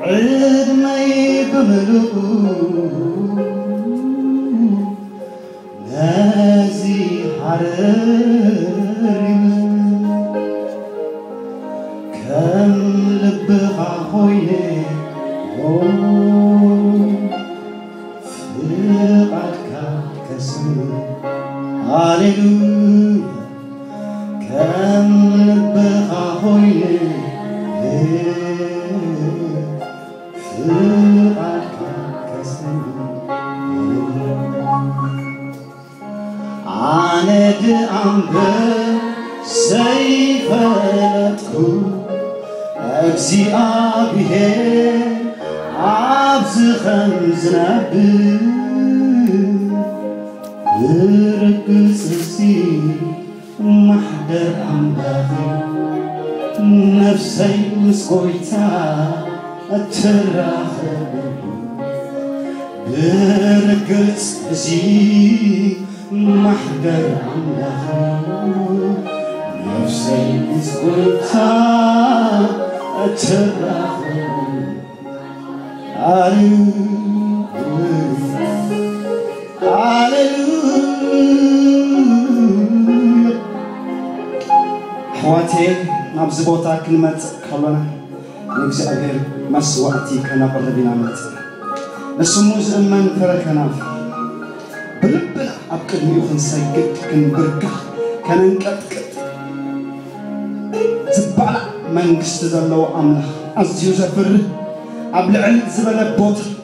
ዕድመይ ብምልኡ ነዚ ሓረር ይብል። ከም ልብኻ ኮይነ፣ ኦ፣ ፍቓድካ ከስምዕ። ሃሌሉያ። ከም ልብኻ ኮይነ፣ ፍቓድካ ከስምዕ። ኣነ ደኣ እምበር ዘይፈለጥኩ፣ እግዚኣብሔር ኣብዚ ከም ዝነብር፣ ብርግጽ እዚ ማሕደር ኣምላኽ እዩ። ነፍሰይ ምስ ጎይታ እትራኸበሉ፣ ብርግጽ እዚ ማሕደር ኣምላኽ እዩ። ነፍሰይ ምስ ጎይታ እትራኸበሉ። ሃሌሉያ፣ ሃሌሉያ። ኣሕዋተየ፣ ናብዚ ቦታ ክንመጽእ ከሎና ንእግዚኣብሔር መስዋዕቲ ከነቕርብ ኢና መጽና። ንስሙ ዝእመን ፍረ ከናፍር፣ ብልብና ኣብ ቅድሚኡ ክንሰግድ፣ ክንብርካኽ፣ ከነንቀጥቅጥ፣ ዝባላዕ መንግስቲ ዘለዎ ኣምላኽ፣ ኣዝዩ ዘፍርህ፣ ኣብ ልዕል ዝበለ ቦታ